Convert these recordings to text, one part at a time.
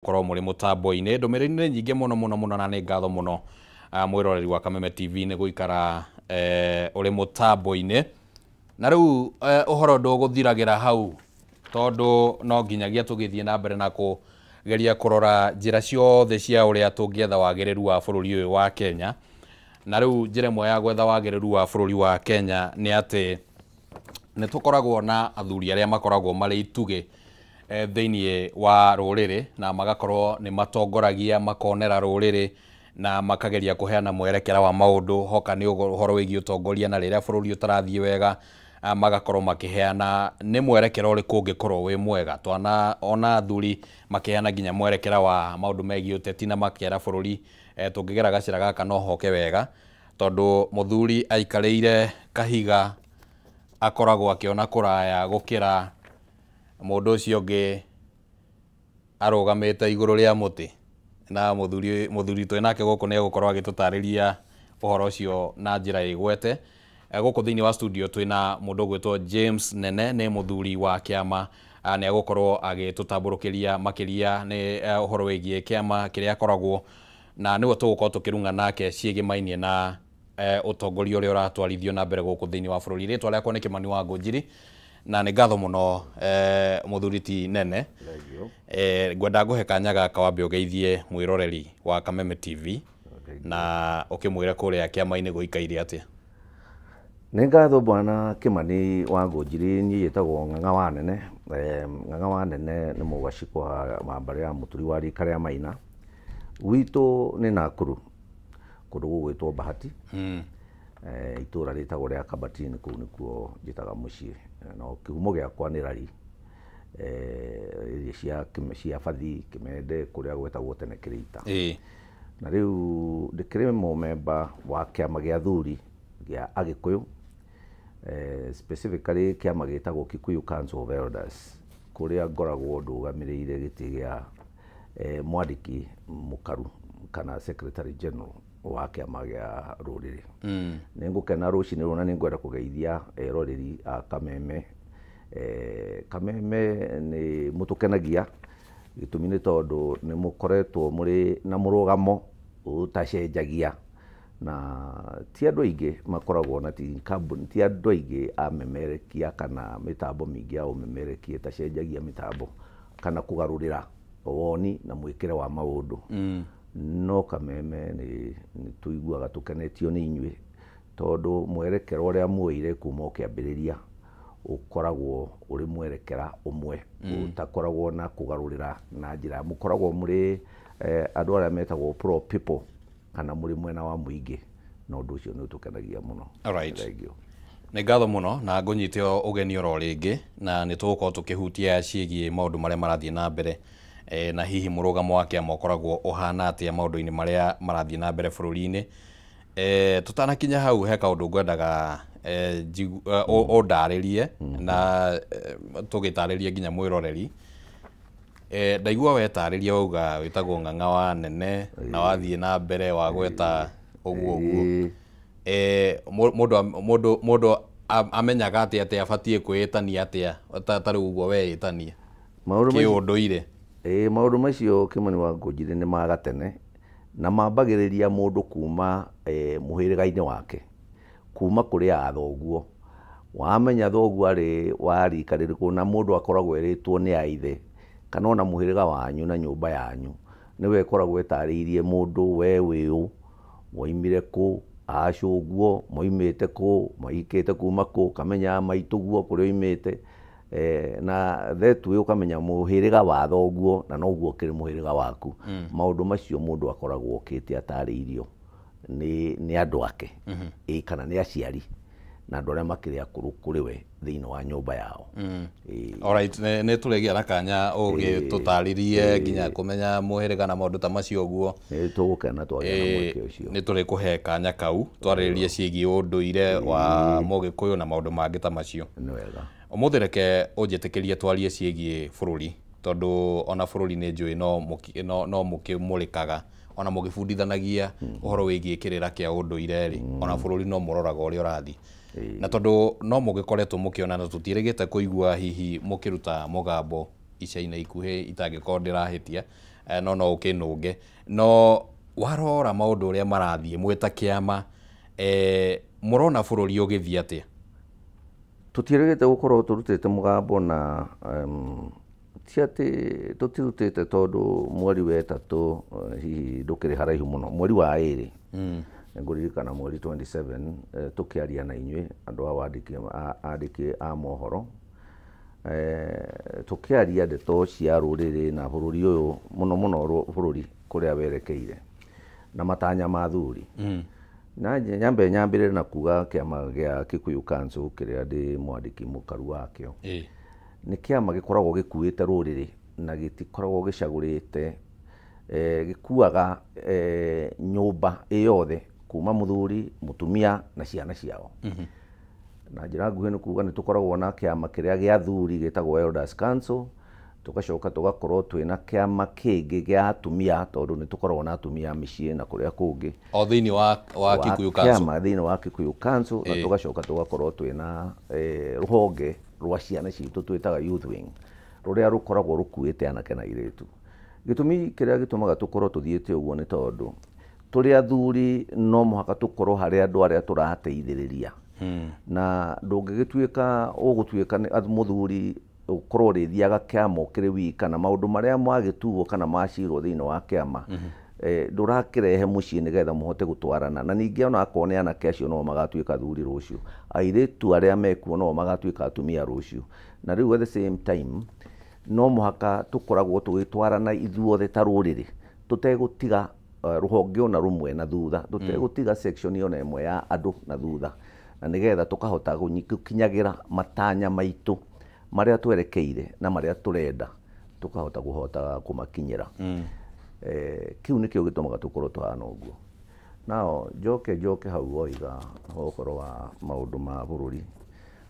Gũkorwo mũrĩ mũtambo-inĩ. Ndũmĩrĩri nĩ nyingĩ mũno mũno mũno, na nĩ ngatho mũno mwĩroreri wa Kameme TV nĩ gũikara ũrĩ mũtambo-inĩ. Na rĩu ũhoro ndũgũthiragĩra hau, tondũ no nginyagia tũgĩthiĩ na mbere na kũgeria kũrora njĩra ciothe cia ũrĩa tũngĩetha wagĩrĩru wa bũrũri ũyũ wa Kenya. Na rĩu njĩra ĩmwe ya gwetha wagĩrĩru wa bũrũri wa Kenya nĩ atĩ nĩ tũkoragwo na athuri arĩa makoragwo marĩ itugĩ thĩinĩ wa rũrĩrĩ, na magakorwo nĩ matongoragia, makonera rũrĩrĩ na makageria kũheana mwerekera wa maũndũ hoka nĩ ũhoro wĩgiĩ ũtongoria, na rĩrĩa bũrũri ũtarathiĩ wega magakorwo makĩheana nĩ mwerekera ũrĩkũ ũngĩkorwo wĩ mwega. Twana ona athuri makĩheana nginya mwerekera wa maũndũ megiĩ ũteti, na makera bũrũri tũngĩgera gacĩra gaka no hoke wega, tondũ mũthuri aikarĩire kahiga akoragwo akĩona kũraya gũkĩra mũndũ ũcio ũngĩ arũgamĩte igũrũ rĩa mũtĩ. Na mũthuri twĩ nake gũkũ nĩ egũkorwo agĩtũtarĩria ũhoro ũcio na njĩra ĩgwete. Gũkũ thĩinĩ wa studio twĩna mũndũ ũgwĩtwo James Nene, nĩ mũthuri wa kĩama, nĩ egũkorwo agĩtũtambũrũkĩria makĩria nĩ ũhoro wĩgiĩ kĩama kĩrĩa akoragwo na nĩwe tũgũkorwo tũkĩrung'a nake ciĩgĩmainie na ũtongoria ũrĩa ũratwarithio na mbere gũkũ thĩinĩ wa bũrũri. Rĩtwa rĩakwa nĩ Kĩmani wa Ngũnjiri, na nĩ ngatho mũno mũthuri ti Nene. Ngwenda ngũhe kanya gaka wambe ũgeithie mwĩroreri wa Kameme TV na ũkĩmwĩre kũrĩa kĩama-inĩ gũikaire atĩa. Nĩ ngatho bwana Kĩmani wa Ngũnjiri. Niĩ njĩtagwo Ng'ang'a wa Nene. Ng'ang'a wa Nene nĩ mũgacikwa wa mbarĩ ya mũturi wa rika rĩa Maina. Gwitũ nĩ Nakuru, kũndũ gũgwĩtwo Bahati. Itũra rĩtagwo rĩa Kabatini, kũu nĩkuo njĩtaga mũciĩ. No kĩhumo gĩakwa nĩ Rari, area cia Bathi Kĩmende, kũrĩa gwetagwo tene Kĩrĩita. Na rĩu ndĩkĩrĩ mũmemba wa kĩama gĩa athuri gĩa Agĩkũyũ, specifically kĩama gĩtagwo Kikuyu Council of Elders, kũrĩa ngoragwo ndũgamĩrĩire gĩtĩ gĩa mwandĩki mũkaru kana secretary general wa kĩama gĩa rũrĩrĩ. Nĩ ngũkena rũcinĩ rũrũ na nĩ ngwenda kũgeithia eroreri a Kameme. Kameme nĩ mũtũkenagia, gĩtũmi nĩ tondũ nĩ mũkoretwo mũrĩ na mũrũgamo ũtacenjagia, na ti andũ aingĩ makoragwo na ti kambuni, ti andũ aingĩ amemerekia kana mĩtambo mĩingĩ ya ũmemerekia ĩtacenjagia mĩtambo kana kũgarũrĩra woni na mwĩkĩre wa maũndũ. No Kameme nĩ tũiguaga tũkenetio nĩ inyuĩ, tondũ mwerekera ũrĩa muoire kuma ũkĩambĩrĩria ũkoragwo ũrĩ mwerekera ũmwe ũtakoragwo na kũgarũrĩra na njĩra. Mũkoragwo mũrĩ andũ arĩa metagwo pro people, kana mũrĩ mwena wa mũingĩ, na ũndũ ũcio nĩ ũtũkenagia mũno. Alright. Nĩ ngatho mũno na ngũnyite ũgeni oro rĩngĩ, na nĩ tũgũkorwo tũkĩhutia ciĩgiĩ maũndũ marĩa marathiĩ na mbere, na hihi mũrũgamo wa kĩama ũkoragwo ũhana atĩa maũndũ-inĩ marĩa marathiĩ na mbere bũrũri-inĩ. Tũtanakinya hau, he kaũndũ ngwendaga ũndarĩrie na tũgĩtarĩrie nginya mwĩroreri. Ndaigua wetarĩria wauga wĩtagwo Ng'ang'a wa Nene na wathiĩ na mbere wa gweta ũguo ũguo. Mũndũ amenyaga atĩa atĩ abatiĩ kwĩĩtania atĩa ta rĩu ũguo weĩtania kĩũndũire? Maũndũ macio Kĩmani wa Ngũnjiri nĩ ma gatene, na mambagĩrĩria mũndũ kuma mũhĩrĩga-inĩ wake, kuma kũrĩ a thoguo. Wamenya thoguo arĩ wa rika rĩrĩkũ, na mũndũ akoragwo erĩtwo nĩ a ithe kana ona mũhĩrĩga wanyu na nyũmba yanyu, nĩwe ĩkoragwo ĩtarĩirie mũndũ we wĩ ũ, woimire kũ, acũguo moimĩte kũ, maikĩte kuma kũ, kamenya maitũguo kũrĩa oimĩte, na thetũ ũkamenya mũhĩrĩga wa thoguo na noguo ũkĩrĩ mũhĩrĩga waku. Maũndũ macio mũndũ akoragwo okĩte atarĩirio nĩ andũ ake, kana nĩ aciari na andũ arĩa makĩrĩ akũrũ kũrĩ we thĩinĩ wa nyũmba yao. Alright, nĩ tũrĩgĩa na kanya ũgĩtũtarĩrie nginya kũmenya mũhĩrĩga na maũndũ ta macio ũguo. Nĩ tũgũkena twagĩa na mweke ũcio. Nĩ tũrĩkũhe kanya kau twarĩrĩrie ciĩgiĩ ũndũire wa Mũgĩkũyũ na maũndũ mangĩ ta macio. Nĩ wega. Ũmũthĩ reke ũnjĩtĩkĩrie twarie ciĩgiĩ bũrũri, tondũ ona bũrũri nĩ njũĩ no mũkĩmũrĩkaga ona mũgĩbundithanagia ũhoro wĩgiĩ kĩrĩra kĩa ũndũire rĩ, ona bũrũri no mũroraga ũrĩa ũrathiĩ. Na tondũ no mũgĩkoretwo mũkĩona na tũtiĩrĩgĩte kũigua hihi mũkĩruta mũgambo ica-inĩ ikuhĩ itangĩkorwo ndĩrahĩtia, no no ũkĩnũnge. No warora maũndũ ũrĩa marathiĩ mwĩ ta kĩama, mũrona bũrũri ũgĩthiĩ atĩa? Tũtiĩrĩgĩte gũkorwo tũrutĩte mũgambo na ti atĩ tũtirutĩte tondũ mweri wa ĩtatũ hihi ndũkĩrĩ haraihu mũno, mweri wa 2 nĩngũririkana mweri 27 tũkĩaria na inyuĩ andũ a andĩki a mohoro, tũkĩaria ndeto cia rũrĩrĩ na bũrũri ũyũ mũno mũno bũrũri kũrĩa werekeire na matanya ma athuri. Na nyambe nyambĩrĩre na kuga kĩama gĩa Kikuyu Council kĩrĩa ndĩ mwandĩki mũkaru wakĩo nĩ kĩama gĩkoragwo gĩkuĩte rũrĩrĩ na gĩtikoragwo gĩcagũrĩte, gĩkuaga nyũmba ĩyothe kuma mũthuri, mũtumia na ciana ciao. Na njĩra nguhĩ nĩ kuga nĩ tũkoragwo na kĩama kĩrĩa gĩa athuri gĩtagwo Elders Council, tũgacoka tũgakorwo twĩna kĩama kĩngĩ gĩa atumia tondũ nĩ tũkoragwo na atumia mĩciĩ na kũrĩa kũngĩ o thĩinĩ wa Kikuyu Council, kĩama thĩinĩ wa Kikuyu Council, na tũgacoka tũgakorwo twĩna rũhonge rwa ciana citũ twĩtaga Youth Wing rũrĩa rũkoragwo rũkuĩte anake na airĩtu. Gĩtũmi kĩrĩa gĩtũmaga tũkorwo tũthiĩte ũguo nĩ tondũ tũrĩ athuri no mũhaka tũkorwo harĩ andũ arĩa tũrateithĩrĩria. Na ndũngĩgĩtuĩka ũgũtuĩka mũthuri ũkorwo ũrĩthiaga kĩama ũkĩrĩ wika na maũndũ marĩa mwagĩtuo kana macirwo thĩinĩ wa kĩama ndũrakĩrehe mũciĩ nĩgetha mũhote gũtwarana. Na ningĩ ona akorwo nĩ anake acio no magatuĩka athuri rũciũ, airĩtu arĩa mekuo no magatuĩka atumia rũciũ. Na rĩu at the same time no mũhaka tũkoragwo tũgĩtwarana ithuothe ta rũrĩrĩ tũtegũtiga rũhonge ona rũmwe na thutha, tũtegũtiga section ona ĩmwe ya andũ na thutha, na nĩgetha tũkahota gũkinyagĩra matanya maitũ marĩa twerekeire na marĩa tũrenda tũkahota kũhota kũmakinyĩra. Kĩu nĩkĩo gĩtũmaga tũkorwo tũhana ũguo. Nao njoke hau woiga ũhoro wa maũndũ ma bũrũri.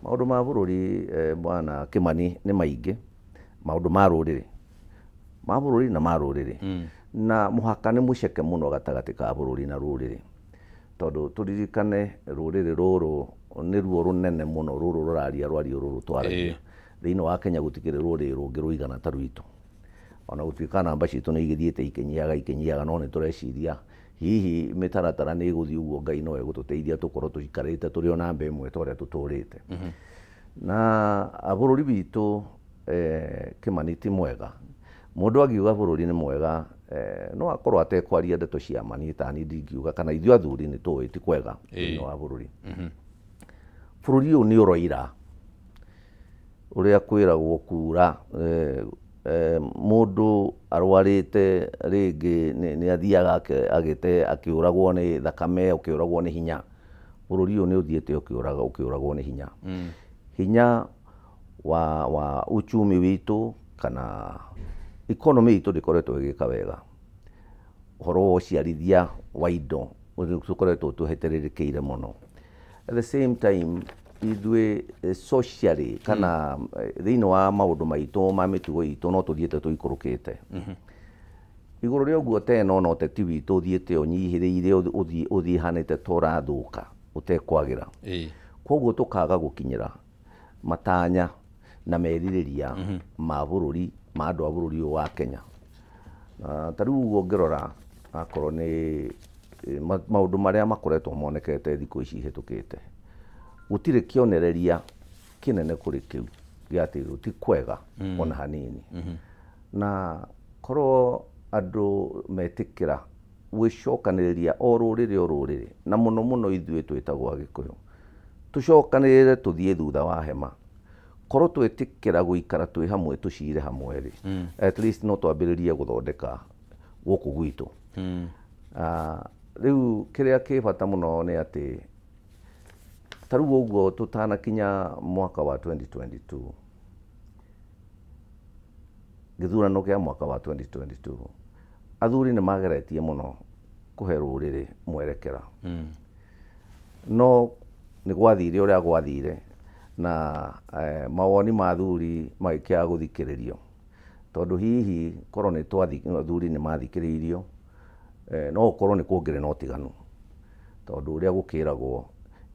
Maũndũ ma bũrũri bwana Kimani nĩ maingĩ, maũndũ ma rũrĩrĩ, ma bũrũri na ma rũrĩrĩ. Na mũhaka nĩ mũceke mũno gatagatĩ ka bũrũri na rũrĩrĩ, tondũ tũririkane rũrĩrĩ rũrũ nĩruo rũnene mũno rũrũ rũraria rwario rũrũ twaragia. Thĩinĩ wa Kenya gũtikĩrĩ rũrĩrĩ rũngĩ rũigana ta rwitũ, ona gũtuĩka namba citũ nĩ igĩthiĩte ikĩnyihaga, no nĩ tũreciria hihi mĩtaratara nĩ ĩgũthiĩ ũguo, Ngai no egũtũteithia tũkorwo tũikarĩte tũrĩ o namba ĩmwe ta ũrĩa tũtũrĩte. Na bũrũri witũ Kimani ti mwega. Mũndũ angiuga bũrũri nĩ mwega no akorwo atekwaria ndeto cia ma, niĩ ta niĩ ndingiuga, kana ithuĩ athuri nĩ tũĩ ti kwega thĩinĩ wa bũrũri. Bũrũri ũyũ nĩ ũroira ũrĩa kwĩragwo kura, mũndũ arwarĩte rĩngĩ nĩ athiaga agĩte akĩũragwo nĩ thakame, ũkĩũragwo nĩ hinya. Bũrũri ũyũ nĩ ũthiĩte ũkĩũragwo nĩ hinya. Hinya wa uchumi witũ kana economy itũ ndĩkoretwo ĩgĩka wega. Ũhoro wa ũciarithia wa indo tũkoretwo tũhetũrĩrĩkĩire mũno. At the same time ithuĩ socially kana thĩinĩ wa maũndũ maitũ ma mĩtugo itũ no tũthiĩte tũikũrũkĩte. Igũrũ rĩa ũguo tena ona ũteti witũ ũthiĩte ũnyihĩrĩire, ũthiĩhanĩte ta ũrathũka ũtekwagĩra. Koguo tũkaga gũkinyĩra matanya na merirĩria ma bũrũri, ma andũ a bũrũri ũyũ wa Kenya. Ta rĩu ũguo ũngĩrora akorwo nĩ maũndũ marĩa makoretwo monekete thikũ ici ihĩtũkĩte, gũtirĩ kĩonereria kĩnene kũrĩ kĩu gĩa atĩ ti kwega ona hanini. Na korwo andũ metĩkĩra gwĩcokanĩrĩria o rũrĩrĩ o rũrĩrĩ, na mũno mũno ithuĩ twĩtagwo Agĩkũyũ, tũcokanĩrĩre tũthiĩ thutha wa hema, korwo twetĩkĩra gũikara twĩ hamwe tũcire hamwe rĩ, at least no twambĩrĩrie gũthondeka gũkũ gwitũ. Rĩu kĩrĩa kĩ bata mũno nĩ atĩ ta rĩu ũguo tũtanakinya mwaka wa 2022, gĩthurano kĩa mwaka wa 2022, athuri nĩ mageretie mũno kũhe rũrĩrĩ mwerekera. No nĩ gwathire ũrĩa gwathire, na mawoni ma athuri magĩkĩaga gũthikĩrĩrio, tondũ hihi korwo nĩ athuri nĩ mathikĩrĩirio, no ũkorwo nĩ kũngĩrĩ na ũtiganu, tondũ ũrĩa gũkĩragwo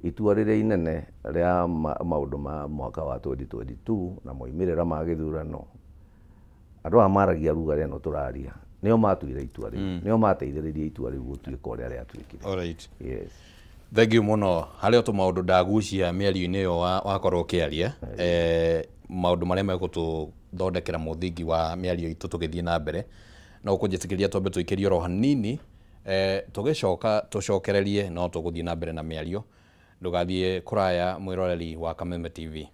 itua rĩrĩa inene rĩa maũndũ ma mwaka wa 2022 na moimĩrĩra ma gĩthurano, andũ aya maragia ruga ĩno tũraria Nĩo matuire itua rĩu, nĩo mateithĩrĩirie itua rĩu gũtuĩka ũrĩa rĩatuĩkire. Alright. Yes. Thank you mũno. Harĩ o tũmaũndũ ndagucia mĩario-inĩ ĩyo wakorwo ũkĩaria, maũndũ marĩa megũtũthondekera mũthingi wa mĩario itũ tũgĩthiĩ na mbere. No ũkũnjĩtĩkĩria twambe tũikĩrie oro hanini, tũgĩcoka tũcokererie no tũgũthiĩ na mbere na mĩario. Ndũgathiĩ kũraya, mwĩroreri wa Kameme TV.